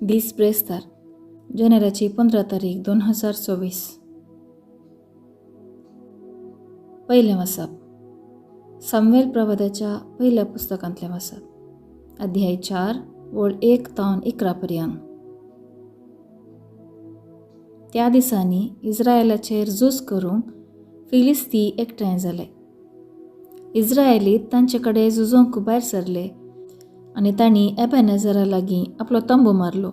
दीस ब्रेस्तार जानेराची 15 तारीख 2024. पयलें वाचप सामुएल प्रवादाच्या पयल्या पुस्तकांतलें वाचप, अध्याय 4 वळ 1 तावन 11 पर्यंत. त्या दिसांनी इस्रायलाचेर झूज करूंक फिलिस्ती एकठांय जाले. इस्रायलीत तांचे कडेन झुजोंक भायर सरले आनी तांणी एबेनेझरा लागीं आपलो तंबू मारलो.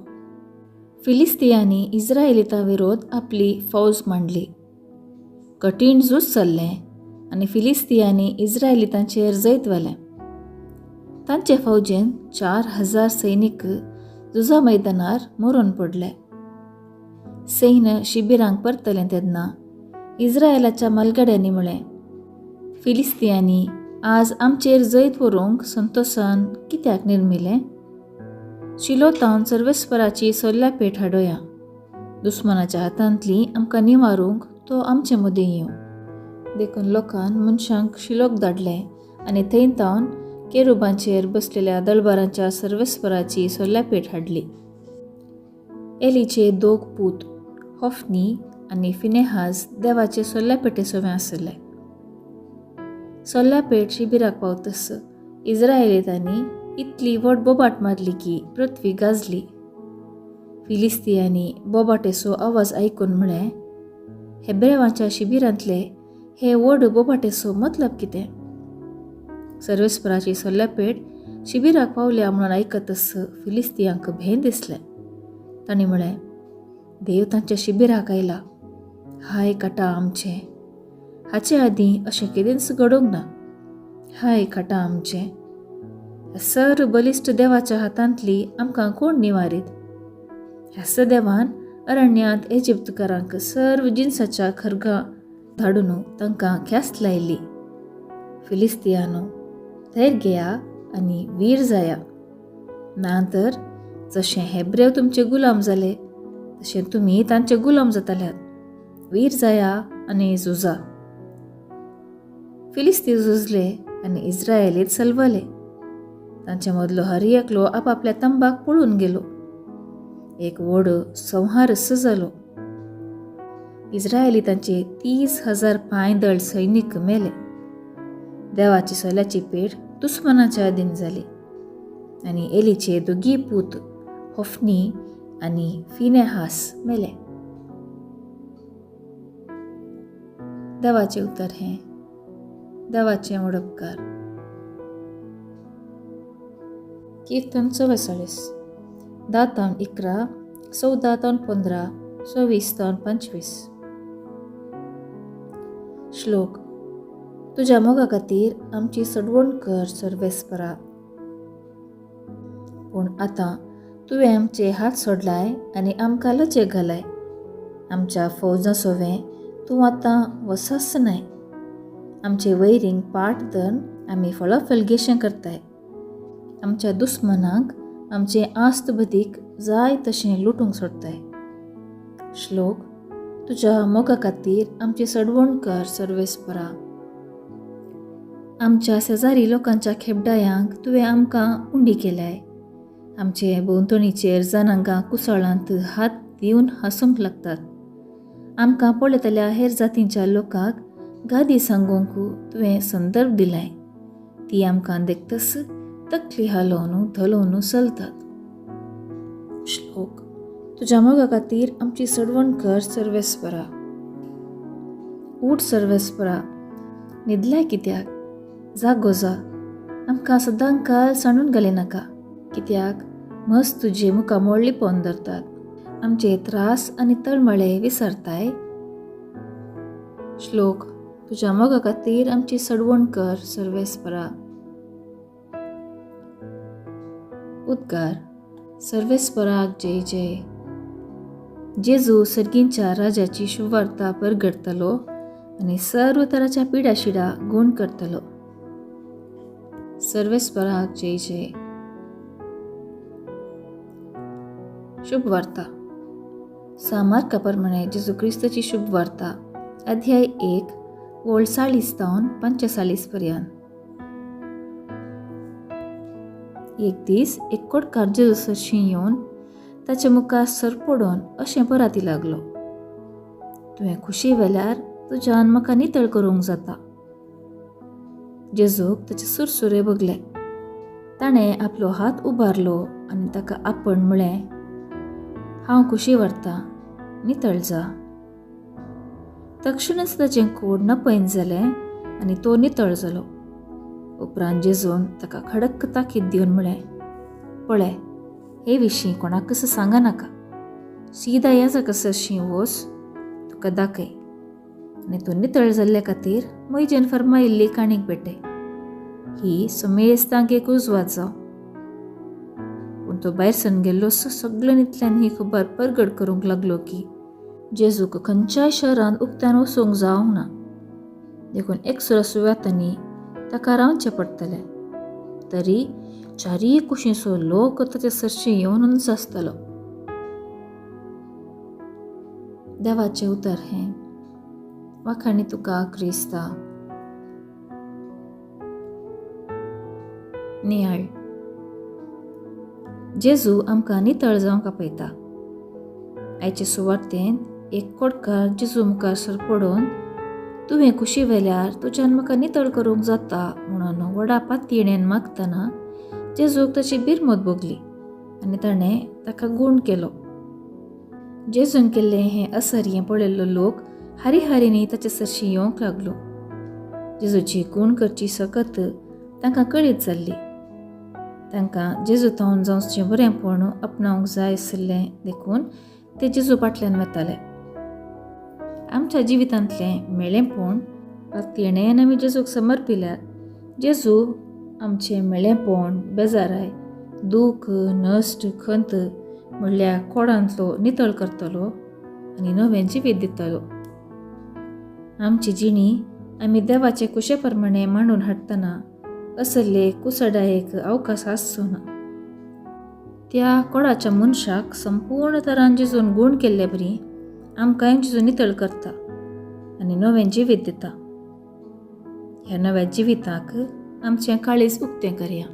फिलिस्तियांनी इस्रायलितां विरोध आपली फौज मांडली. कठीण झूज चल्लें आनी फिलिस्तियांनी इस्रायलितांचेर जैत व्हेलें. तांचे फौजेन 4000 सैनीक झुजा मैदानार मरून पडले. सैन्य शिबिरांक परतलें तेन्ना इस्रायलाच्या म्हालगड्यांनी म्हळें, फिलिस्तियांनी आज आमचेर जैत व्हरूंक संतोसान कित्याक निर्मिलें? शिलोतावन सर्वेस्पराची सोल्ल्या पेट हाडोया, दुस्मानाच्या हातांतली आमकां निवारूंक तो आमचे मदीं येवं. देखून लोकान मनशांक शिलोक धाडले आनी थंय तावन केरुबांचेर बसलेल्या दळबारांच्या सर्वेस्पराची सोल्ल्या पेट हाडली. एलीचे 2 पूत होफ्नी आनी फिनेहाज देवाचे सोल्ल्या पेटे सोवे आसले. सोल्ल्या पेट शिबिराक पावतस इस्रायलितांनी इतली व्हड बोबाट मारली की पृथ्वी गाजली. फिलिस्तियांनी बोबाटेचो आवाज आयकून म्हळें, हेब्रेवांच्या शिबिरांतले हे व्हड बोबाटेचो मतलब कितें? सर्वेस्पराची सोल्ल्या पेट शिबिराक पावल्या म्हणून आयकतस फिलिस्तियांक भें दिसलें. तांणी म्हळें, देव तांच्या शिबिराक आयला, हाय काटा आमचें, हाचे आदीं अशें केदींच घडोवंक ना, हाय काटा आमचें, सर बलिश्ट देवाच्या हातांतली आमकां कोण निवारीत? ह्याच देवान अरण्यांत इजिप्तकारांक सर्व जिनसाच्या खरगां धाडून तांकां ख्यास्त लायली. फिलिस्तियानो, धैर्य घेया आनी वीर जाया, ना तर जशें हेब्रेव तुमचे गुलाम जाले तशें तुमी तांचे गुलाम जाताल्यात. वीर जाया आनी झुजा. फिलिस्ती झुजले आनी इस्रायलीत सलवले. तांचे मदलो हर एकलो आपापल्या तंबाक पळून गेलो. एक व्हड संहारस जालो. इस्रायली तांचे 30,000 पांयदळ सैनीक मेले. देवाची सोल्याची पेट दुस्मनाच्या अधीन जाली आनी एलीचे 2 पूत होफ्नी आनी फिनेहास मेले. देवाचें उतर हें, देवाचें वडपकार. कीर्तन 44, 10 11, 14 15, 26 25. श्लोक. तुज्या मोगा खातीर आमची सडवण कर सर्वेस्परा. पूण आतां तुवें आमचे हात सोडलाय आनी आमकां लजे घालाय. आमच्या फौजां सोवें तूं आतां वसच नाय. आमचे वैरींक पाट धरून आमी फळफळगेशें करताय. आमच्या दुस्मनांक आमचे आस्त बदीक जाय तशें लुटूंक सोडताय. श्लोक. तुज्या मोगा खातीर आमची सडवण कर सर्वेस्परा. आमच्या शेजारी लोकांच्या खेपडायांक तुवें आमकां उंडी केल्याय. आमचे भोंवतणीचेर जनांगां कुसळांत हात दिवन हांसूंक लागतात. आमकां पळयतल्या हेर जातींच्या लोकांक गादी सांगूंक तुवें संदर्भ दिलाय. ती आमकां देखतस तकली हालोवन धलोवन चलतात. श्लोक. तुज्या मोगा खातीर आमची सडवण कर सर्वेस्परा. उठ सर्वेस्परा, न्हिदल्या कित्याक? जागो जा, आमकां सदां काल सांडून घाली नाका. कित्याक मस तुजे मुखामळ लिपोवन धरतात, आमचे त्रास आनी तळमळे विसरताय. श्लोक. तुज्या मोगा खातीर आमची सडवण कर सर्वेस्परा. उद्गार. सर्वेस्पराक जय जय. जेजू सर्गींच्या राजाची शुभवार्ता परगडतलो आनी सर्व तराच्या पिडाशिडा गुण करतलो. सर्वेस्पराक जय जय. शुभवार्ता. सामार्का प्रमाणे जेजू क्रिस्ताची शुभवार्ता, अध्याय 1 वळ 40 तावन 45 पर्यंत. एक दीस एक कोटकार जेजू सरशीं येवन ताचे मुखार सरपडून अशें पराती लागलो, तुवें खुशी वेल्यार तुज्यान म्हाका नितळ करूंक जाता. जेजूक ताचे सुरसुरे बगले. ताणें आपलो हात उबारलो आनी ताका आपण म्हळें, हांव खुशी व्हरतां, नितळ जा. तक्षणच ताचें कोड नपयन जालें आनी तो नितळ जालो. उपरांत जेजून ताका खडक ताकीद दिवन म्हळें, पळय, हे विशीं कोणाकच सांगा नाका. सीदा याजका सरशीं वोस, तुका दाखय आनी तूं नितळ जाल्ले खातीर मोयजेन फर्मायिल्ली काणीक पेटय. ही समेस्तांक एक उजवात जावं. पूण तो भायर सरून गेल्लो सगळ्यांतल्यान ही खबर परगट करूंक लागलो की जेजूक खंयच्याय शहरांत उक्त्यान वचूंक जावंक ना, देखून एकसुरा सुवातांनी ताका रावचें पडटलें. तरी चारीय कुशींचो लोक ताचे सरशीं येवनूच आसतलो. देवाचें उतर हें. वाखाणी तुका क्रिस्ता. नियाळ. जेजू आमकां नितळ जावंक आपयता. आयचे सुवार्तेंत एक कोडकार जेजू मुखार सरपडून तुवें खुशी वेल्यार तुज्यान म्हाका नितळ करूंक जाता म्हणून व्हडा पातयेण्यान मागतना जेजूक ताची बिरमत भोगली आनी ताणें ताका गूण केलो. जेजून केल्लें हें असर्यें पळयल्लो लोक हारी हारींनी ताचे सरशीं येवंक लागलो. जेजूची गूण करची सकत तांकां कळीत जाल्ली. तांकां जेजू थावन जावचें बरेंपण आपणावंक जाय आशिल्लें, देखून ते जेजू फाटल्यान वताले. आमच्या जिवितांतलें मेळेंपण पातयेण्यान आमी जेजूक समर्पिल्यार जेजू आमचें मेळेंपण, बेजाराय, दूख, नश्ट, खंत म्हणल्यार कोडांतलो नितळ करतलो आनी नवें जिवीत दितलो. आमची जिणी आमी देवाचे कुशे प्रमाणे मांडून हाडटना असले कुसडायेक अवकाश आसचो ना. त्या कोडाच्या मनशाक संपूर्ण तरान जेजून गूण केल्ले बरी आमकांय जेजू नितळ करता आनी नवें जिवीत दिता. ह्या नव्या जिविताक आमचें काळीज उक्तें करया.